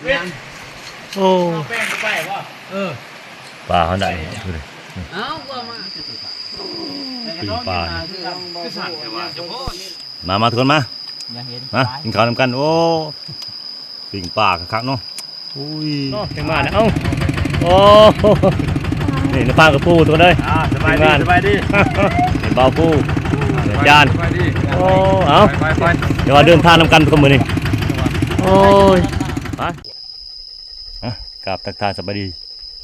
ໂອ້ ເອົາແປ້ງໄປບໍ່? ເອີ ປາເຮົາໄດ້ ເອົາ ເອົາມາ ປີ້ງປານີ້ ຄືສັ່ນແຕ່ວ່າ ມາ ມາ ທຸກຄົນມາ ຢາກເຫັນ ມາກິນເຂົ້ານຳກັນ. ໂອ້ ປີ້ງປາຄັກໆເນາະ. ໂອ້ຍ ເນາະ ເປັນມາແລ້ວ ເອົ້າ ໂອ້ ນີ້ນະພານກັບປູ່ ທຸກຄົນເອີຍ. ອ່າ ສະບາຍດີ ສະບາຍດີ ນີ້ບ່າວປູ່ ອາຈານ ສະບາຍດີ ໂອ້ ເອົ້າ ໄປໆ ແຕ່ວ່າເດີນທາງນຳກັນທຸກຄົນມື້ນີ້. ໂອ້ຍ ໄປ ອ່ະ ກາບທັກທາຍສະບາຍດີ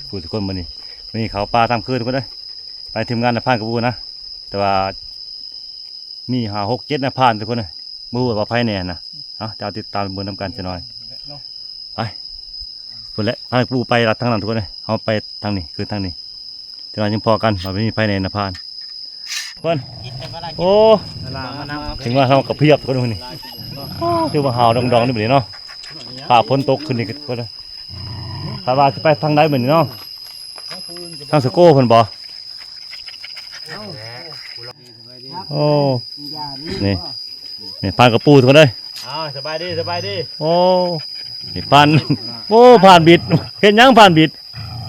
ຜູ້ທຸກຄົນ. ມື້ນີ້ ມື້ນີ້ເຂົ້າປ່າຕາມຄືນທຸກຄົນເອີຍ ໄປທີມງານນະພານກັບປູ່ນະ ແຕ່ວ່າມີຫ້າ ຫົກ ເຈັດນະພານທຸກຄົນເອີຍ ບໍ່ຮູ້ວ່າໃຜແນ່ນະ. ເອົາ ດຽວຕິດຕາມເບິ່ງນຳກັນຈັກໜ່ອຍ. ໄປ ພຸ້ນແຫຼະ ພານກັບປູ່ໄປລັດທາງນັ້ນທຸກຄົນເອີຍ ເຮົາໄປທາງນີ້ ຄືທາງນີ້ ຈັກໜ່ອຍຈຶ່ງພໍ້ກັນວ່າມີໃຜແນ່ນະພານ. ເພິ່ນ ໂອ້ ເຖິງວ່າເຮົາກະພຽບຄົນມື້ນີ້ ໂອ້ ຖືວ່າຫາວດອງໆນີ້ບັດນີ້ເນາະ ຟ້າຝົນຕົກຂຶ້ນນີ້ ຄາດວ່າຊິໄປທາງໃດບັດນີ້ເນາະ ທາງສະໂກເພິ່ນບໍ່? ໂອ້ ນີ້ ນີ້ພານກັບປູ່ທຸກຄົນເອີຍ. ອ້າວ ສະບາຍດີ ສະບາຍດີ. ໂອ້ ນີ້ພານ ໂອ້ ພານບິດ ເຮັດຫຍັງພານບິດ?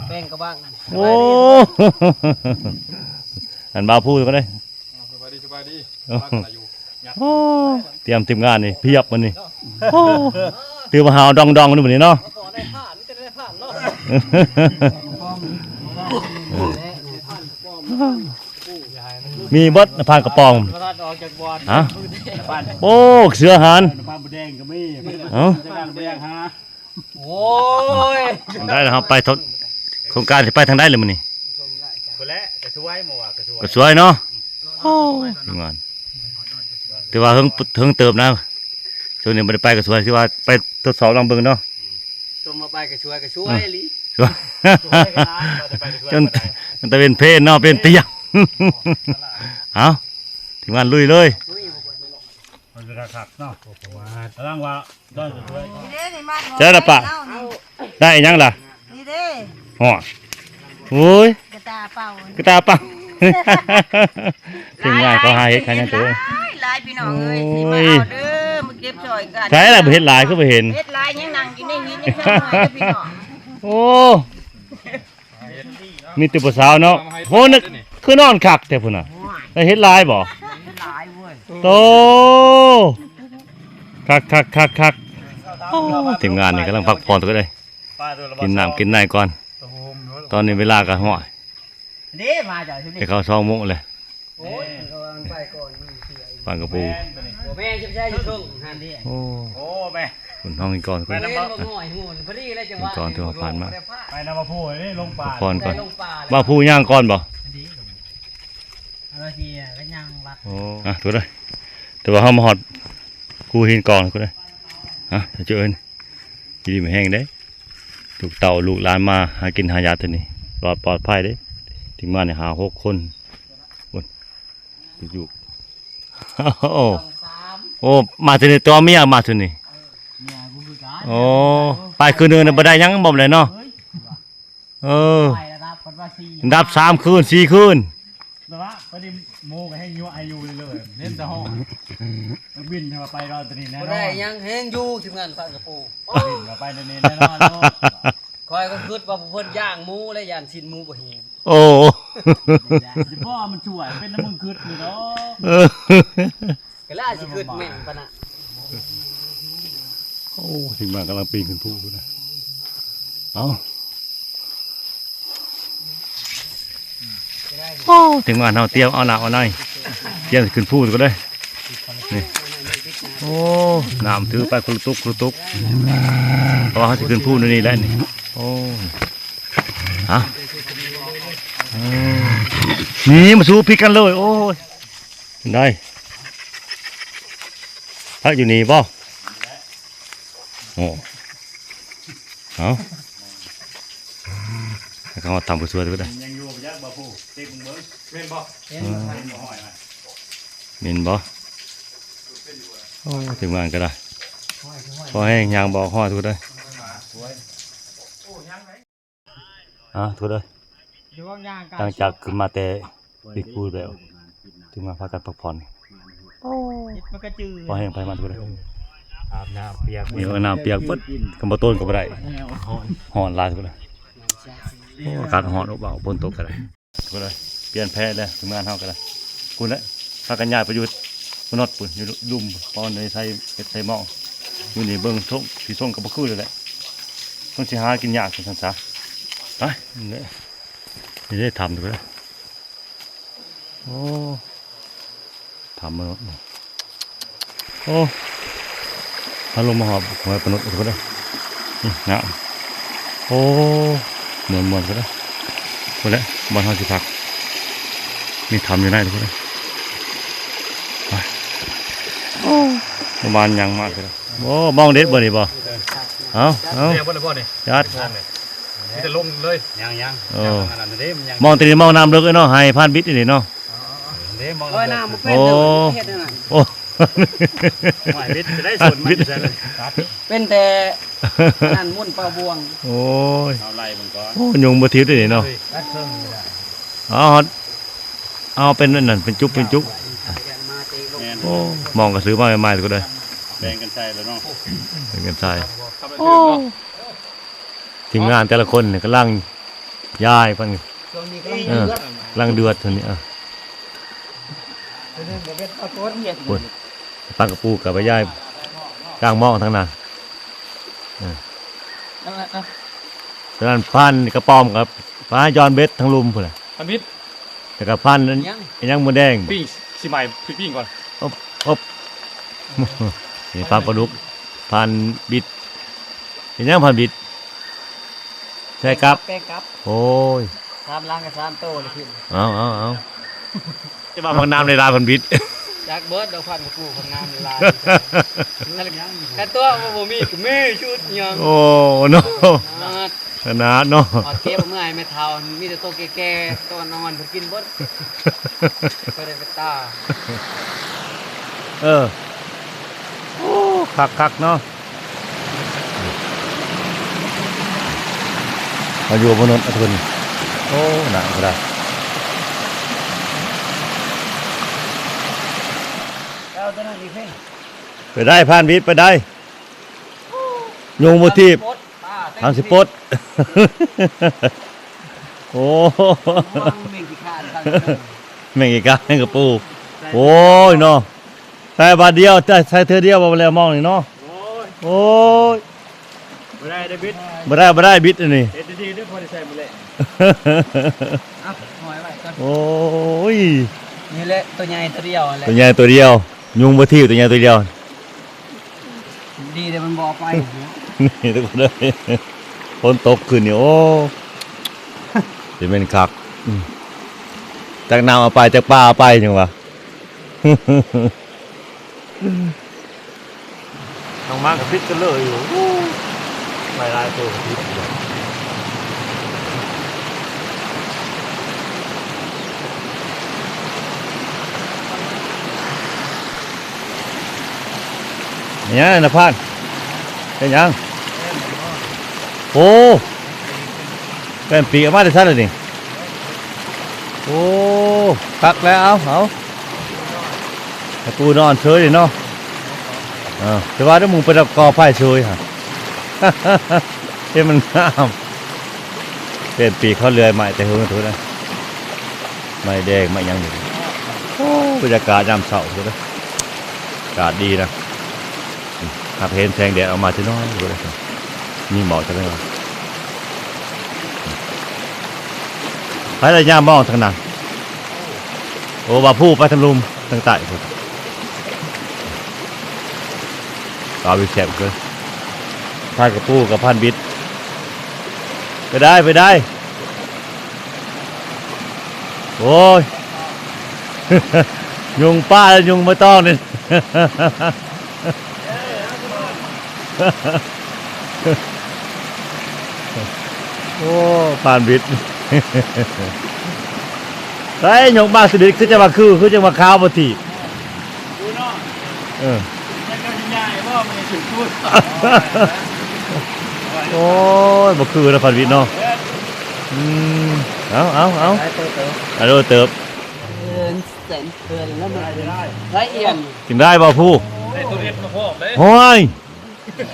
ແປ້ງກະບັງ. ໂອ້ ອັນບ່າວພູທຸກຄົນເອີຍ. ສະບາຍດີ ສະບາຍດີ. ໂອ້ ຕຽມທີມງານນີ້ພຽບມື້ນີ້. ໂອ້ ຖືວ່າຫາວດອງໆຢູ່ມື້ນີ້ເນາະ. ມີເບິດພານກະປ໋ອງ ຮະ. ໂອ້ ເສືອຫານ ເອົ້າ ໂອ້ຍ ໄດ້ແລ້ວ ເຮົາໄປ ໂຄງການຊິໄປທາງໃດລະມື້ນີ້? ພຸ້ນແຫຼະ ກະຊວຍ ໝໍວ່າກະຊວຍ ກະຊວຍເນາະ. ໂອ້ ທີມງານ ຖືວ່າເຖິງ ເຖິງເຕີບນະ ຊ່ວງນີ້ບໍ່ໄດ້ໄປກະຊວຍ ຖືວ່າໄປທົດສອບລອງເບິ່ງເນາະ. ຊົມວ່າໄປກະຊວຍ ກະຊວຍອີ່ຫຼີ ຈົນ ຈົນຕາເວັນເພນເນາະ ເປັນຕຽງ. ເອົ້າ ທີມງານລຸຍເລີຍ. ມັນຄືຄັກໆເນາະ ກຳລັງວ່າ ນີ້ເດ້ ນີ້ມາ ໃຊ່ລະປະ ໄດ້ຫຍັງລະ? ນີ້ເດ້ ຮອດ ໂອ້ຍ ກະຕາເປົ່າ ກະຕາເປົ່າ. ທີມງານເຂົາຫາເຫັດຫາຫຍັງໂຕ ຫຼາຍໆ ພີ່ນ້ອງເອີຍ ໂອ້ຍ ຊິມາເອົາເດີ ມາເກັບຊ່ອຍກັນ. ໃຊ່ລະ ເຫັດຫຼາຍຄືບໍ່ເຫັນ? ເຫັດຫຼາຍຍັງນັ່ງຢູ່ໃນຫີນຍັງເຊີງເລີຍພີ່ນ້ອງ. ໂອ້ ມີແຕ່ຜູ້ສາວເນາະ. ໂອ້ ນີ້ຄືນອນຄັກແທ້ພຸ້ນນະ. ໄດ້ເຫັດຫຼາຍບໍ່? ເຫັດຫຼາຍເວີຍ ໂຕ ຄັກໆໆໆ. ໂອ້ ທີມງານນີ້ກຳລັງພັກຜ່ອນຕົວເດ້ ກິນນ້ຳກິນໃນກ່ອນ. ຕອນນີ້ເວລາກະ ຫ້ອຍ ເດ້ມາເຈົ້າ ຈະເຂົ້າສອງໂມງແລ້ວ. ໂອ້ຍ ເຂົາວ່າມັນໄປກ່ອນ ມັນເສຍອີກ ຟັງກະປູ ບໍ່ແມ່ນ ຊິໄປໃຊ້ຢູ່ເທິງຫັ້ນເດ້. ໂອ້ ໂອ້ແມ່ ຄຸນຫ້ອງກິນກ່ອນ ໄປນຳບໍ່? ກິນກ່ອນ ຖືວ່າຜ່ານມາ ໄປນຳບໍ່? ຜູ້ນີ້ລົງປ່າ ພັກຜ່ອນກ່ອນ. ໄປລົງປ່າ ວ່າຜູ້ຍ່າງກ່ອນບໍ່? ອັນນີ້ ເອີ ຊິໄປຍ່າງລັດ. ໂອ້ ອ່ະ ທຸກຄົນເອີຍ ແຕ່ວ່າເຮົາມາຮອດ ພູຫີນກອງ ທຸກຄົນເອີຍ. ອ່ະ ເຈົ້າເອີ້ນ ຢູ່ດີມີແຮງເດ້ ລູກເຕົ້າລູກຫຼານມາຫາກິນຫາຢາກແຖວນີ້ ປອດ ປອດໄພເດ້. ທີມງານນີ້ຫ້າຫົກຄົນ ໂອ້ຍ ລູກ ໂອ້ ໂອ້ ມາເທື່ອນີ້ຕົວເມຍມາເທື່ອນີ້. ໂອ້ ໄປຄືນໜຶ່ງນະ ບໍ່ໄດ້ຫຍັງ ບໍ່ໄດ້ເນາະ. ເອີ ໄປລະດັບ ເພິ່ນວ່າສີ່ ດັບສາມຄືນ ສີ່ຄືນ ແຕ່ວ່າໄປດິ ໝູກະແຮງຍົວະໃຫ້ຢູ່ເລີຍ ເນັ້ນແຕ່ຫ້ອງ ນັກບິນເພິ່ນວ່າໄປລອດຕະນີ້ແນ່ນອນ ບໍ່ໄດ້ຫຍັງ ແຮງຢູ່ທີມງານຟັງກະປູ ບິນວ່າໄປແນ່ໆ ແນ່ນອນໂລດ. ຂ້ອຍກໍຄິດວ່າເພິ່ນຍ່າງໝູ ແລະ ຢ້ານຊີ້ນໝູບໍ່ແຫ້ງ. ໂອ້ ຊິບໍ່ ມັນຊ່ວຍ ເປັນນຳມຶງຄິດນີ້ດອກ. ເອີ ກະລາຊິຂຶ້ນແມ່ນປານນັ້ນ. ໂອ້ ທີມງານກຳລັງປີນຂຶ້ນພູພຸ້ນນະ. ເອົ້າ ໂອ້ ທີມງານເຮົາຕຽມເອົາໜ້າເອົາໃນ ຕຽມຂຶ້ນພູພຸ້ນເດ້. ນີ້ ໂອ້ ນ້ຳຖືໄປຄົນລະຕຸກ ຄົນລະຕຸກ ເພາະວ່າເຮົາຊິຂຶ້ນພູແນວນີ້ແຫຼະນີ້. ໂອ້ ຮະ ນີ້ມາສູ່ຜິດກັນເລີຍ. ໂອ້ຍ ໄດ້ ພັກຢູ່ນີ້ບໍ່? ໂອ້ ເອົາ ເຂົາທຳຜູ້ຊ່ວຍເດີ. ຍັງຢູ່ບໍ່ຈັກບໍ່ຜູ້ ເຕັກເບິ່ງ ເຫັນບໍ່? ເຫັນບໍ່? ເຫັນບໍ່? ໂອ້ ທີມງານກໍໄດ້ ພໍແຮງ ຍ່າງບໍ່ຮອດທຸກຄົນເອີຍ. ອ່າ ທຸກຄົນເອີຍ ຫຼັງຈາກຂຶ້ນມາແຕ່ ປີກພູແລ້ວ ຈຶ່ງມາພາກັນພັກຜ່ອນ. ໂອ້ ພໍແຮງໄປມາທຸກຄົນເອີຍ. ອາບນ້ຳປຽກ ນີ້ ເອົານ້ຳປຽກເບິດ ກຳບໍ່ໂຕນກໍບໍ່ໄດ້ ຮ້ອນຫຼາຍພຸ້ນນະ. ໂອ້ ອາກາດຮ້ອນອົບເອົາ ຝົນຕົກກໍໄດ້ ກໍໄດ້ ປ່ຽນແພແລ້ວ ທີມງານເຮົາກໍໄດ້ ພຸ້ນແຫຼະ ພາກັນຍ້າຍໄປຢູ່ບ້ານນອດພຸ້ນ ຢູ່ລຸ່ມ ບ່ອນໃນໄຊ ເຮັດໄຊໝອງ ຢູ່ນີ້ເບິ່ງຊົງ ທີ່ຊົງກໍບໍ່ຄືແລ້ວແຫຼະ ມັນຊິຫາກິນຍາກວ່າຊັ້ນຊະ. ໄປ ນີ້ແຫຼະ ນີ້ເດ້ຖ້ຳ ໂອ້ ຖ້ຳມະນຸດ ໂອ້ ເຮົາລົງມາຮອດຫ້ວຍປະນຸດ ທຸກຄົນເດີ ນີ້ນ້ຳ ໂອ້ ມ່ວນໆ ພຸ້ນເດີ ພຸ້ນແຫຼະ ບ່ອນເຮົາຊິພັກ ມີຖ້ຳຢູ່ໃນ ທຸກຄົນເດີ ໄປ ໂອ້ ປະມານຫຍັງມາ ທຸກຄົນເດີ ໂອ້ ມອງເດັດບໍ່ນີ້ບໍ່ ເອົາ ເອົາ ແນ່ບໍ່ໄດ້ບໍ່ນີ້ ຈັດ ມີແຕ່ລົງເລີຍ ຍັງໆ ໂອ້ ອັນນັ້ນເດ້ ມັນຍັງ ມອງແຕ່ນີ້ມອງນ້ຳເລິກເລີຍເນາະ ໄຮ່ພານບິດນີ້ເນາະ ເດ້ມອງ ວ່າຍນ້ຳບໍ່ເປັນ ໂອ້ ເດີ ເຮັດອັນນັ້ນ ໂອ້ ຫວາຍບິດຈະໄດ້ສວນມັນຢູ່ໃສເລີຍ ເປັນແຕ່ອັນນັ້ນໝຸ່ນເປົ່າບ່ວງ ໂອ້ຍ ເອົາໄລ່ເບິ່ງກ່ອນ ໂອ້ ຍຸງບໍ່ທິບເດ້ນີ້ເນາະ ເອົາ ເອົາເປັນອັນນັ້ນ ເປັນຈຸກ ເປັນຈຸກ ແມ່ນ ໂອ້ ມອງກະຊື້ມາໃໝ່ໆ ທຸກຄົນເດີ ແບ່ງກັນໃສ່ແລ້ວເນາະ ແບ່ງກັນໃສ່ ໂອ້ ທີມງານແຕ່ລະຄົນນີ້ກຳລັງ ຢາຍເພິ່ນ ຊ່ວງນີ້ກຳລັງ ເອີ ເດືອດ ກຳລັງເດືອດຊ່ວງນີ້ ເອີ ເປັນເລື່ອງບໍ່ເປັນປາກົດ ພຸ້ນ ປາກະປູກໍໄປຢາຍກາງໝອງທາງນັ້ນ ເອີ ເອີ ເອີ ຕອນນັ້ນພານກະປອມກັບພານຍ້ອນເບັດທາງລຸ່ມພຸ້ນແຫຼະ ພານບິດ ແລ້ວກໍພານ ຫຍັງ ຫຍັງໝູແດງ ປີ້ງ ຊິໝ້າຍປີ້ງກ່ອນ ອົບ ອົບ ນີ້ພານປາດຸກ ພານບິດ ເຮັດຫຍັງພານບິດ ໃສ່ກັບ ແກງກັບ ໂອ້ຍ ສາມຫຼັງກັບສາມໂຕເລີຍຂຶ້ນ ເອົາ ເອົາ ເອົາ ຈະວ່າຜັກນ້ຳໃນລາວພັນບິດ ຈັກເບິດດອກ ພັນກະປູ ຜັກນ້ຳໃນລາວ ຄັນຕົວະວ່າບໍ່ມີກໍມີຊຸດຫຍັງ ໂອ້ ເນາະ ຂະໜາດເນາະ ເອົາເກັບເອົາເມືອໃຫ້ແມ່ເຖົ້າ ມີແຕ່ໂຕແກ່ໆ ໂຕອ່ອນໆ ເພິ່ນກິນເບິດ ບໍ່ໄດ້ເປັນຕາ ເອີ ໂອ້ ຄັກໆ ເນາະ ມາຢູ່ມະນຸດອະທຸນ ໂອ້ ໜາວກໍໄດ້ ເອົາຕົວນັ້ນອີກເພງ ໄປໄດ້ ພານບິດ ໄປໄດ້ ຍຸງບໍ່ທີບ ທາງຊິປົດ ໂອ້ ແມ່ງຂີ້ຄ້ານ ແມ່ງຂີ້ຄ້ານ ແມ່ງກະປູ ໂອ້ຍ ເນາະ ໃສ່ບາດດຽວ ໃສ່ເທື່ອດຽວ ບໍ່ແລ້ວມອງນີ້ເນາະ ໂອ້ຍ ໂອ້ຍ ບໍ່ໄດ້ເດ້ບິດ ບໍ່ໄດ້ ບໍ່ໄດ້ບິດອັນນີ້ ເຮັດດີໆເດີ້ ພໍໄດ້ໃສ່ມື້ແລງ ເອົາຫ້ອຍໄວ້ກ່ອນ ໂອ້ຍ ນີ້ແຫຼະ ຕົວໃຫຍ່ຕົວດຽວແຫຼະ ຕົວໃຫຍ່ຕົວດຽວ ຍຸງບໍ່ທີບ ຕົວໃຫຍ່ຕົວດຽວ ດີແຕ່ມັນບໍ່ເອົາໄປ ນີ້ທຸກຄົນເອີຍ ຝົນຕົກຂຶ້ນນີ້ ໂອ້ ຊິແມ່ນຄັກ ອືມ ຈັກນ້ຳເອົາໄປ ຈັກປາເອົາໄປ ຫຍັງວະ ທາງມາກໍຕິດກັນເລີຍຢູ່ ຫຼາຍໆໂຕກໍຕິດ ຫຍັງນະພານ ເປັນຫຍັງ ໂອ້ ແປ້ນປີກເອົາມາແຕ່ໃສລະນີ້ ໂອ້ ຄັກແລ້ວ ເອົາ ເອົາ ໃຫ້ປູນອນເຊີຍເນາະ ເອີ ແຕ່ວ່າດຽວມຶງໄປດັບກໍ່ໄຟເຊີຍຫະ ເຮັດມັນງາມ ແປ້ນປີກເຂົາເລື່ອຍໄມ້ແຕ່ເຫິງພຸ້ນນະ ໄມ້ແດງໄມ້ຫຍັງນີ້ ໂອ້ ບັນຍາກາດຍາມເຊົ້າພຸ້ນເດີ ອາກາດດີນະ ຫາກເຫັນແສງແດດອອກມາຈັກໜ້ອຍ ມີໝອກຈັກໜ້ອຍ ໃຜລະຍາມມອງທາງນັ້ນ ໂອ້ ວ່າພູໄປທາງລຸ່ມທາງໃຕ້ພຸ້ນ ປາວິແຊບເກີນ ພານກະປູກັບພານບິດ ໄປໄດ້ ໄປໄດ້ ໂອ້ຍ ຍຸງປ່າ ຍຸງໃບຕອງນີ້ ໂອ້ ພານບິດ ໄດ້ຍົກມາສະດິດ ຄືຈະວ່າຄື ຄືຈະວ່າຂາວບໍ່ຖີບ ເອີ ໂອ້ຍ ບໍ່ຄືນະ ພານບິດເນາະ ອືມ ເອົາ ເອົາ ເອົາ ໄດ້ເຕີບ ໄດ້ເຕີບ ເອີ ແສນເພື່ອນແລ້ວ ໄດ້ອຽນ ກິນໄດ້ບໍ່ພູ ໄດ້ຕົວເລັກມາພ້ອມ ໂອ້ຍ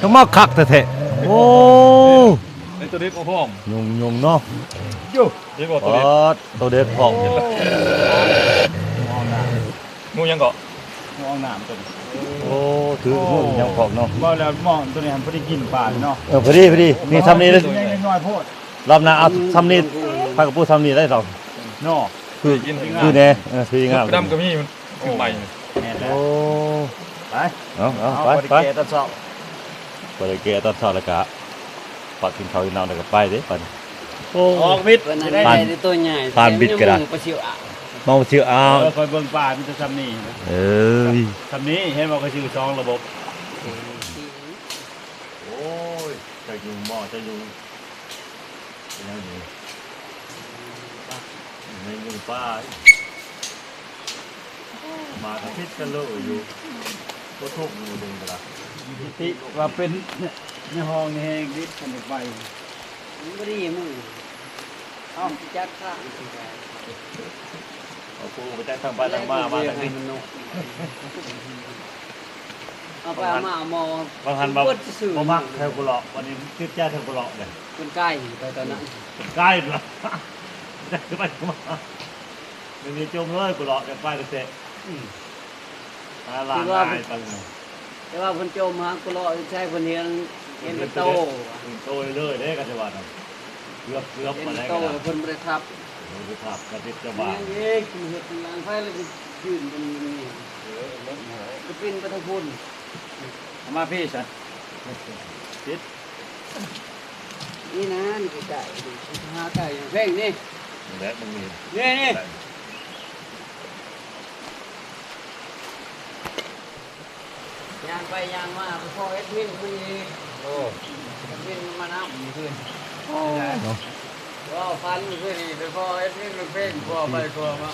ກໍມາຄັກແທ້ໆ ໂອ້ ໃນຕົວເດັກບໍ່ພ້ອມ ຍຸງໆເນາະ ເດັກບໍ່ຕົວເດັກ ປາດ ຕົວເດັກພ້ອມ ງູຫຍັງເກາະ ງູອອກນ້ຳຕົວນີ້ ໂອ້ ຖືງູຫຍັງພ້ອມເນາະ ເວົ້າແລ້ວໝໍ້ຕົວນີ້ຫັ້ນ ພໍດີກິນປາເນາະ ເອີ ພໍດີ ພໍດີ ນີ້ຊ່ຳນີ້ເດ້ ຍັງນ້ອຍໂພດ ລອບໜ້າເອົາຊ່ຳນີ້ ພາກະປູຊ່ຳນີ້ໄດ້ດອກເນາະ ຄື ຄືແນ່ ເອີ ຄືງາມ ດຳກໍມີ ຄືໃໝ່ ແມ່ນແລ້ວ ໂອ້ ໄປ ເອົາ ເອົາ ໄປ ໄປ ບໍ່ໄດ້ແກ່ຕອນເຊົ້າ ບໍ່ໄດ້ແກ່ຕອນເຊົ້າ ແລ້ວກະ ປະກິນເຂົ້າກິນນ້ຳ ແລ້ວກະໄປເດ້ ປະ ໂອ້ ອອກບິດ ເພິ່ນນັ້ນໄດ້ແຕ່ຕົວໃຫຍ່ ປານບິດກໍໄດ້ ປາຊິວອາວ ມອງປາຊິວອາວ ເອີ ຂ້ອຍເບິ່ງປາມີແຕ່ຊ່ຳນີ້ ເອີຍ ຊ່ຳນີ້ ເຫັນບໍ່ ຂ້ອຍຊື້ສອງລະບົບ ໂອ້ຍ ເຈົ້າຍຸງບໍ່ ເຈົ້າຍຸງ ເປັນຫຍັງນີ້ ແມ່ນຍຸງປ່າ ໝາກະພິດກະໂລຢູ່ ບໍ່ທຸກຢູ່ເບິ່ງກະດາ ຕິວ່າເປັນໃນຫ້ອງໃນແຮງດິ ຄັນໄປ ມັນບໍ່ດີມຶງ ເອົາ ຈັກຂ້າງ ເອົາປູໄປຈັກທາງໄປທາງມາ ມາທາງນີ້ ເອົາໄປເອົາມາເອົາໝໍ່ ບາງທ່ານວ່າບໍ່ມັກແຖວກຸເລາະ ບັດນີ້ຕິດໃຈແຖວກຸເລາະເດ້ ເພິ່ນກາຍໄປຕອນນັ້ນ ເພິ່ນກາຍລະ ຈັກໄປມາ ດຽວນີ້ຈົ່ມເລີຍກຸເລາະ ຢາກໄປແທ້ໆ ອືມ ຫາຫຼານງ່າຍປານນັ້ນ ແຕ່ວ່າເພິ່ນຈົ່ມຫາກຸເລາະໃສ່ເພິ່ນເຫັນ ເຫັນເປັນໂຕ ເຫັນໂຕເລີຍເດ້ ກໍຈະວ່ານະ ເກືອບ ເກືອບປານໃດກໍໄດ້ ເພິ່ນບໍ່ໄດ້ທັບ ບໍ່ໄດ້ທັບ ກະຕິດຈະບານ ຍັງອີກ ເຮັດຫຍັງໄປແລ້ວກໍຢືນເປັນນີ້ ເອີ ເອີ ກໍປິ່ນໄປທາງພຸ້ນ ເອົາມາພີ້ຊະ ຕິດ ນີ້ນະ ນີ້ໃກ້ໆ ຫາໃກ້ແພງນີ້ ນີ້ແຫຼະ ມັນມີ ນີ້ ນີ້ ຍ່າງໄປຍ່າງມາ ໄປພໍ້ແອດມິນມື້ນີ້ ໂອ້ ແອດມິນມານຳມື້ຄືນ ໂອ້ ເນາະ ເວົ້າຝັນມື້ຄືນນີ້ ໄປພໍ້ແອດມິນ ມັນເພງ ຂົວໄປຂົວມາ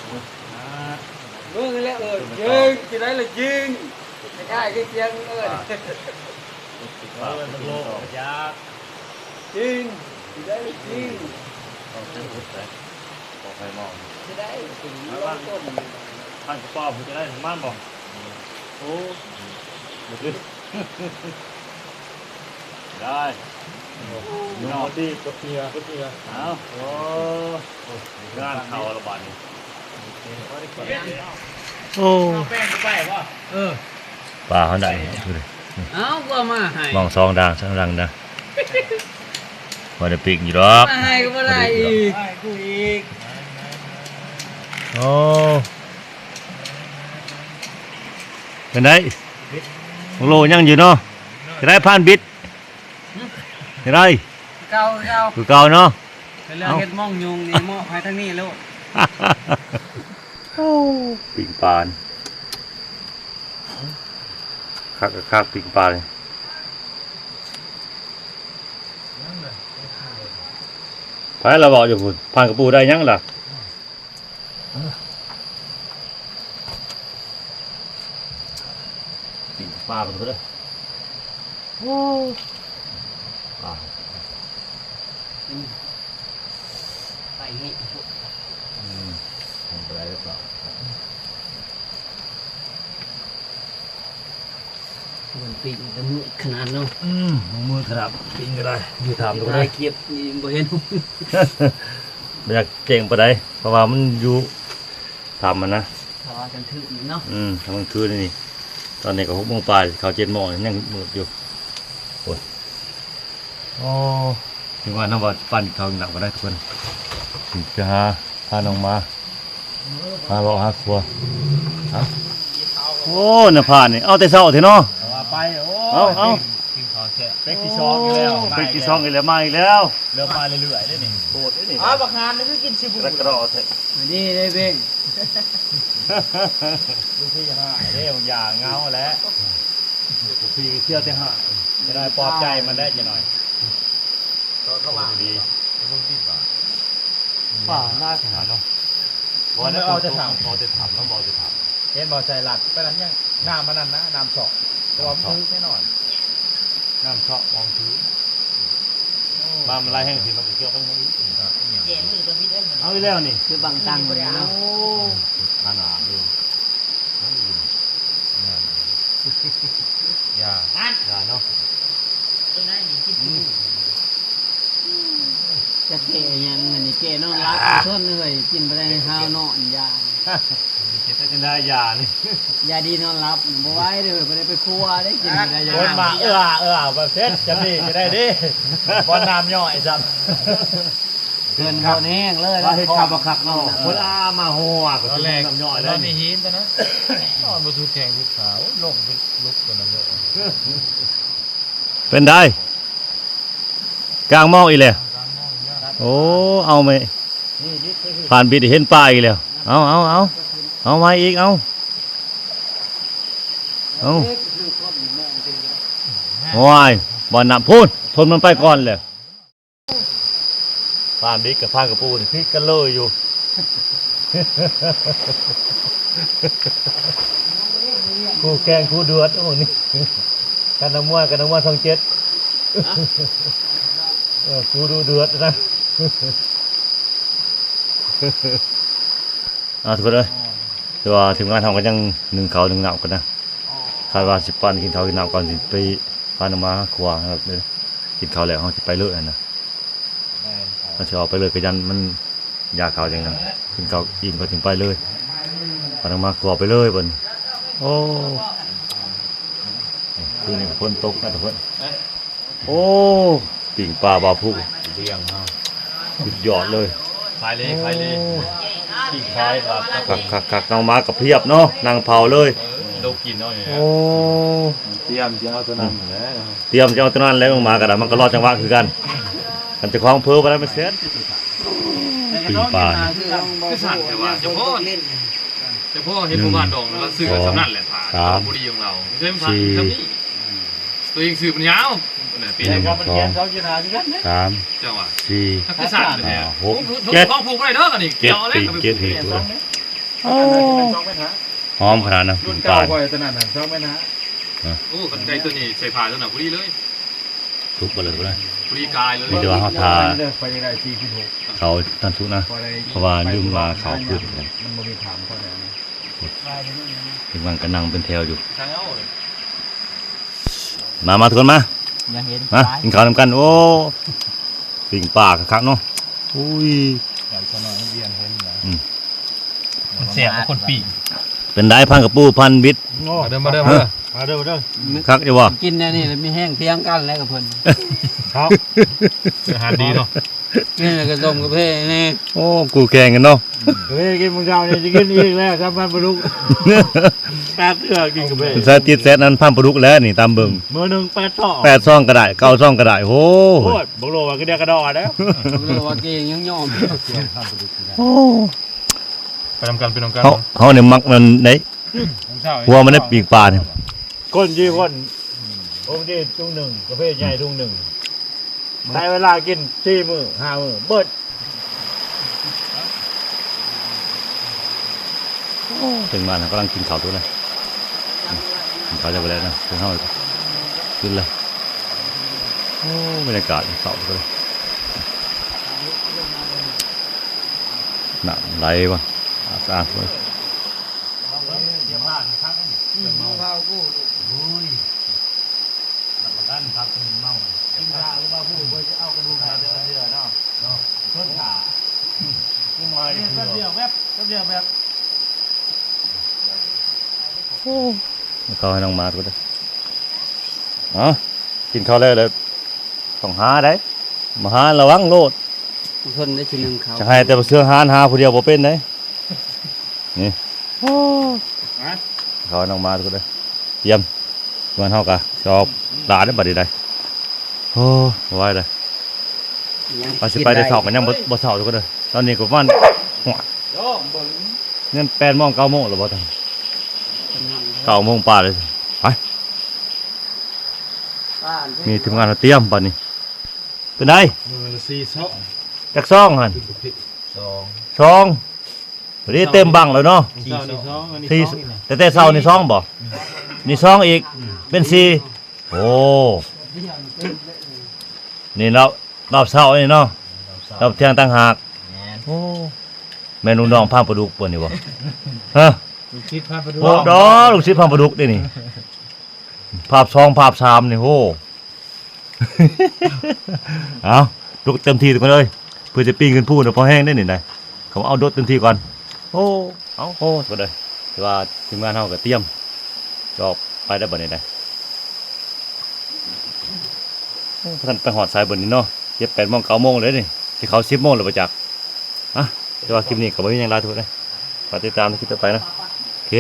ເບິ່ງແລ້ວ ເອີ ຈິງ ຊິໄດ້ລະຈິງ ຄ້າຍໆຄືສຽງເອີ້ນ ເອີ ມັນໂລກ ຢາກ ຈິງ ຊິໄດ້ຈິງ ເອົາເປັນຫົດໄປ ບໍ່ໃຜມອງ ຊິໄດ້ຈິງ ມັນລົງຕົ້ນ ທ່ານກໍປອບ ຈະໄດ້ຂອງມັນບໍ່? ໂອ້ ບໍ່ຄື ໄດ້ ຍອດດີ ກົດເຫື່ອ ກົດເຫື່ອ ເອົາ ໂອ້ ງານເຂົ້າລະບາດນີ້ ໂອ້ ເອົາແປ້ງໄປບໍ່? ເອີ ປາເຮົາໄດ້ ເອົາ ກໍເອົາມາໃຫ້ ມອງສອງດ່າງ ສອງດ່າງນະ ພໍໄດ້ປີ້ງຢູ່ດອກ ມາໃຫ້ກໍບໍ່ໄດ້ອີກ ໃຫ້ກູອີກ ໂອ້ ເປັນໄດ? ໂລຍັງຢູ່ເນາະ ຈະໄດ້ຜ່ານບິດ ຈະໄດ້ ຄືເກົ່າ ຄືເກົ່າ ຄືເກົ່າເນາະ ເລື່ອງເຮັດມອງຍຸງນີ້ ມອບໃຫ້ທາງນີ້ໂລດ ໂອ້ ປີ້ງປາ ຄັກ ຄັກ ປີ້ງປານີ້ ໃຜລະເວົ້າຢູ່ພຸ້ນ ຜ່ານກະປູໄດ້ຫຍັງລະ? ປີ້ງປາພຸ້ນເດີ ໂອ້ ປາ ໄປເຫະ ອືມ ທຳບໍ່ໄດ້ຫຼືເປົ່າ? ມັນປີ້ງແຕ່ມືດຂະໜາດເນາະ ອືມ ມືດຂະໜາດ ປີ້ງກໍໄດ້ ຢູ່ຖາມກໍໄດ້ ເກັບນີ້ບໍ່ເຫັນ ບໍ່ຢາກແຈ້ງປານໃດ ເພາະວ່າມັນຢູ່ຖາມຫັ້ນນະ ຖ້າວ່າກາງຄືນນີ້ເນາະ ອືມ ຖ້າກາງຄືນນີ້ ຕອນນີ້ກໍຫົກໂມງປາຍ ເຂົ້າເຈັດໂມງ ຍັງມືດຢູ່ ໂອ້ຍ ໂອ້ ຖືວ່ານຳວ່າປັ້ນເຂົ້າໜັກກໍໄດ້ທຸກຄົນ ຊິໄປຫາ ພານ້ອງມາ ຫາເລາະຫາຄົວ ເອົ້າ ໂອ້ ນະພານີ້ ເອົາແຕ່ເຊົ້າແທ້ເນາະ ວ່າໄປ ໂອ້ ເອົາ ເອົາ ກິນເຂົ້າແຊບ ເປັກທີສອງອີກແລ້ວ ເປັກທີສອງອີກແລ້ວ ມາອີກແລ້ວ ເລີ່ມມາເລື້ອຍໆເດ້ນີ້ ໂຄດເດ້ນີ້ ອ້າວ ບັກຫານນີ້ຄືກິນຊິບຸ ກະກະຣໍແທ້ ນີ້ເດ້ເບັງ ລູກພີ່ຫາຍເດ້ ບາງຢ່າງເຫງົາແຫຼະ ລູກພີ່ກໍທ່ຽວແຕ່ຫາຍ ຈະໄດ້ປອບໃຈມັນແຫຼະ ຈະໜ້ອຍ ກໍ ກໍວ່າ ດີ ປາໜ້າຂະໜາດເນາະ ບໍ່ໄດ້ເອົາແຕ່ຖາມ ເອົາແຕ່ຖາມເນາະ ບໍ່ເອົາແຕ່ຖາມ ເຫັນບໍ່ ໃສ່ລັດໄປນັ້ນຍັງ ນ້ຳມັນນັ້ນນະ ນ້ຳຊອກ ເພາະວ່າມັນຖືກແນ່ນອນ ນ້ຳຊອກ ມອງຖື ໂອ້ ມາມັນຫຼາຍແຮງຊິ ມັນກໍເກີອບໄປໝົດອີກ ເອົາອີກແລ້ວນີ້ ຄືບັງຕັງເນາະ ໂອ້ ຂະໜາດເລີຍ ນັ້ນອີກ ນັ້ນ ຢ່າ ຈັກແກ້ຫຍັງອັນນີ້ ແກ້ນອນຫຼັບ ຊົນເອີຍ ກິນບໍ່ໄດ້ ຫາວນອນຢາ ເຮັດໄດ້ຈັ່ງໃດຢານີ້ ຢາດີນອນຫຼັບ ບໍ່ໄຫວເດີ້ ບໍ່ໄດ້ໄປຄົວເດ້ ກິນບໍ່ໄດ້ຢາ ຄົນມາເອື້ອເອື້ອບໍ່ເສັດ ຈະມີຈະໄດ້ເດ້ ບໍ່ນ້ຳຍ້ອຍຊ້ຳ ເພິ່ນບໍ່ແຫ້ງເລີຍ ວ່າເຮັດຄັກບໍ່ຄັກເນາະ ຄົນອາມາຫົວກໍຊິນ້ຳຍ້ອຍ ຕອນແລກ ແລ້ວ ນອນມີຫີນຕອນນັ້ນ ນອນບໍ່ສຸດແຂ້ງສຸດຂາ ໂອ້ຍ ລົງໄປລຸກຕອນນັ້ນເລີຍ ເປັນໃດ? ກາງມອງອີກແລ້ວ. ໂອ້ ເອົາແມ່ ຜ່ານບິດເຫັນປາອີກແລ້ວ. ເອົາ ເອົາ ເອົາ ເອົາມາອີກ ເອົາ ເອົາ. ໂອ້ຍ ບ່ອນນ້ຳພຸ້ນ ທົນມັນໄປກ່ອນແລ້ວ. ຜ່ານບິດກັບຜ່ານກະປູນີ້ຜິດກັນເລີຍຢູ່. ຄູ່ແຂ່ງຄູ່ເດືອດ ໂອ້ ນີ້ ກັນນັກມວຍ ກັນນັກມວຍຊ່ອງເຈັດ ເອີ ຄູ່ດຸເດືອດນະ. ອ່າ ທຸກຄົນເອີຍ ແຕ່ວ່າທີມງານເຮົາກໍຍັງໜຶ້ງເຂົ້າໜຶ້ງນ້ຳກັນນະ ຄາດວ່າຊິປັ້ນກິນເຂົ້າກິນນ້ຳກ່ອນ ຊິໄປພານ້ອງມາຄົວ ກິນເຂົ້າແລ້ວເຮົາຊິໄປເລີຍຫັ້ນນະ. ແມ່ນ ຄັນຊິອອກໄປເລີຍກໍຢ້ານມັນຢາກເຂົ້າຈັ່ງນັ້ນ ກິນເຂົ້າອີ່ມກໍຈຶ່ງໄປເລີຍ ພານ້ອງມາຄົວໄປເລີຍບັດນີ້. ໂອ້ ຄືນນີ້ກໍຝົນຕົກນະທຸກຄົນ. ໂອ້ ປີ້ງປາບ່າວພູ ລ້ຽງເຮົາ ສຸດຍອດເລີຍ ຂາຍເລີຍ ຂາຍເລີຍ ໂອ້ ປີ້ງຂາຍວ່າ ຄັກໆໆ ນ້ອງມາກໍພຽບເນາະ ນັ່ງເຜົາເລີຍ ເອີ ໂດກກິນເນາະນີ້ ໂອ້ ຕຽມຊິເອົາຕົວນັ້ນແຫຼະ ຕຽມຊິເອົາຕົວນັ້ນແຫຼະ ນ້ອງມາກໍໄດ້ ມັນກໍລໍຈັງຫວະຄືກັນ ຄັນເຈົ້າຂອງເຜີບໍ່ໄດ້ມັນເສັດ ປີ້ງປາ ຄືສັ່ນແທ້ວ່າ ສະເພາະ ແຕ່ພໍເຫັນຜູ້ບ້ານດອງລະຊື້ສ່ຳນັ້ນແຫຼະ ຜ້າ ສາມ ບໍ່ດີຂອງລາວ ເຊິ່ງຜ້າ ສີ່ ສ່ຳນີ້ ຕົວເອງຊື້ມັນຍາວ ໜຶ່ງ ສອງ ສາມ ເຈົ້າວ່າ ສີ່ ຫ້າ ຫົກ ເຈັດ ຂອງຜູກບໍ່ໄດ້ເດີ ອັນນີ້ ເຈັດ ປີ ເຈັດປີ ໂອ້ ຫອມຂະໜາດນະ ລຸ້ນເກົ່າຂ້ອຍຕົວນັ້ນນະ ສອງແມັດຫ້າ ໂອ້ ຄັນໄດ້ຕົວນີ້ໃສ່ຜ້າຕົວນັ້ນພໍດີເລີຍ ທຸບເບີເລີຍ ພໍດີກາຍເລີຍ ມີແຕ່ວ່າເຮົາຖ້າ ຂ້ອຍຢາກໄດ້ສີ່ ຫົກ ເຂົາທັນສຸກນະ ເພາະວ່າລືມມາເຂົ້າຄືນ ມັນບໍ່ມີຖາມເຂົາແລ້ວນະ ທີມງານກໍນັ່ງເປັນແຖວຢູ່ ມາ ມາ ທຸກຄົນມາ ຢາກເຫັນ ມາ ກິນເຂົ້ານຳກັນ ໂອ້ ປີ້ງປາຄັກໆເນາະ ອຸ້ຍ ຢາກຊະໜ້ອຍ ມັນວຽນເຫັນນະ ອືມ ມັນແຊບກວ່າຄົນປີ້ງ ເປັນໃດ ພັນກະປູ ພັນບິດ ໂອ້ ມາເດີ ມາເດີ ມາເດີ ມາເດີ ມາເດີ ຄັກຢູ່ບໍ່? ກິນແນວນີ້ແລ້ວມີແຮງຖຽງກັນແລ້ວກັບເພິ່ນ ຄັກ ອາຫານດີເນາະ ນີ້ແຫຼະກະຕົ້ມກາເຟນີ້ ໂອ້ ຄູ່ແຂ່ງກັນເນາະ ເອີ ກິນມື້ເຊົ້ານີ້ຈະກິນອີກແລ້ວ ສຳພັນປາດຸກ ແປດເທື່ອກິນກາເຟ ສາທິດແຊດນັ້ນພັນປາດຸກແລ້ວນີ້ ຕາມເບິ່ງ ມື້ໜຶ່ງແປດຊອງ ແປດຊອງກໍໄດ້ ເກົ້າຊອງກໍໄດ້ ໂອ້ ໂອ້ຍ ບັກໂລວ່າຄືເດກະດໍເດ້ ບັກໂລວ່າເກັ່ງຍັງຍອມ ໂອ້ ໄປນຳກັນ ໄປນຳກັນ ເຮົາ ເຮົານີ້ມັກມັນເດ້ ຫົວມັນໄດ້ປີກປານີ້ ຄົນສີ່ຄົນ ໂອເຄ ຖົງໜຶ່ງ ກາເຟໃຫຍ່ຖົງໜຶ່ງ ໃຊ້ເວລາກິນສີ່ມື້ຫ້າມື້ເບິດ ໂອ້ ເຖິງບ້ານແລ້ວ ກຳລັງກິນເຂົ້າທຸກຄົນເລີຍ ກິນເຂົ້າແລ້ວບໍ່ໄດ້ນະ ເຖິງເຮົາກິນແລ້ວ ໂອ້ ບັນຍາກາດເຂົ້າທຸກຄົນເລີຍ ນ້ຳໄຫຼວ່າ ສະອາດໆ ເລີຍ. ອືມ ເມົາ ໂອ້ຍ ຮັບປະກັນຄັກ ເມົາ ກິນຂ້າວຫຼືວ່າຜູ້ບໍ່ຊິເອົາກະດູກມາແຕ່ລະເທື່ອເນາະ ເນາະ ຄົນຂ້າ ອືມ ກິນມາແປັບດຽວແປັບ ແປັບດຽວແປັບ ໂອ້ ເຂົ້າໃຫ້ນ້ອງມາດກ່ອນເດີ້ ເອົາ ກິນເຂົ້າແລ້ວ ແລ້ວຕ້ອງຫາໄດ໋ ບໍ່ຫາລະວັງໂລດ ຜູ້ຊົນໄດ້ຊິໜຶ່ງເຂົ້າ ຈະໃຫ້ແຕ່ບໍ່ເຊື່ອຫານ ຫາຜູ້ດຽວບໍ່ເປັນໄດ໋ ນີ້ ໂອ້ ເຂົ້າໃຫ້ນ້ອງມາດກ່ອນເດີ້ ຕຽມ ເຮືອນເຮົາກະຊິອອກຫຼາຍເດ້ ບັດນີ້ໄດ໋ ໂອ້ ບໍ່ໄຫວເດ້ ວ່າຊິໄປແຕ່ເຊົ້າກໍຍັງບໍ່ ບໍ່ເຊົ້າຢູ່ເດີ້ ຕອນນີ້ກໍປະມານ ໂອ້ຍ ຍັງແປດໂມງ ເກົ້າໂມງແລ້ວບໍ່ທັນ ເກົ້າໂມງປາຍເລີຍ ໄປ ມີທີມງານເຮົາຕຽມບັດນີ້ ເປັນໃດ ມື້ລະສີ່ຊອງ ຈັກຊອງຫັ້ນ ສອງ ສອງ ພໍດີເຕັມບັ້ງແລ້ວເນາະ ສີ່ຊອງ ອັນນີ້ ສີ່ ສອງ ນີ້ນະ ແຕ່ ແຕ່ເຊົ້ານີ້ສອງບໍ່ ອືມ ນີ້ສອງອີກ ອືມ ເປັນສີ່ ໂອ້ ນີ້ລອບ ລອບເຊົ້ານີ້ເນາະ ລອບເທີ່ຍງຕ່າງຫາກ ແມ່ນ ໂອ້ ແມ່ນລູກນ້ອງພານປາດຸກບໍ່ນີ້ບໍ່ ຮະ ລູກສິດພານປາດຸກ ໂອ້ ດອ ລູກສິດພານປາດຸກເດ້ນີ້ ພາບສອງ ພາບສາມນີ້ ໂອ້ ເອົາ ລຸກເຕັມທີ່ທຸກຄົນເອີຍ ພື່ອຈະປີນຂຶ້ນພູນະ ພໍແຮງເດ້ນີ້ນະ. ເຂົາເອົາໂດດເຕັມທີ່ກ່ອນ. ໂອ້ ເອົາ ໂອ້ ທຸກຄົນເອີຍ ຖືວ່າທີມງານເຮົາກໍຕຽມຈະອອກໄປແລ້ວບັດນີ້ນະ. ໂອ້ ບໍ່ທັນໄປຮອດໃສບັດນີ້ເນາະ ເຈັດແປດໂມງ ເກົ້າໂມງແລ້ວນີ້ ຊິເຂົ້າສິບໂມງແລ້ວບໍ່ຈັກ. ອ່ະ ແຕ່ວ່າຄລິບນີ້ກໍບໍ່ມີຫຍັງຫຼາຍທຸກຄົນເອີຍ ຝາກຕິດຕາມໃນຄລິບຕໍ່ໄປເນາະ. ໂອເຄ.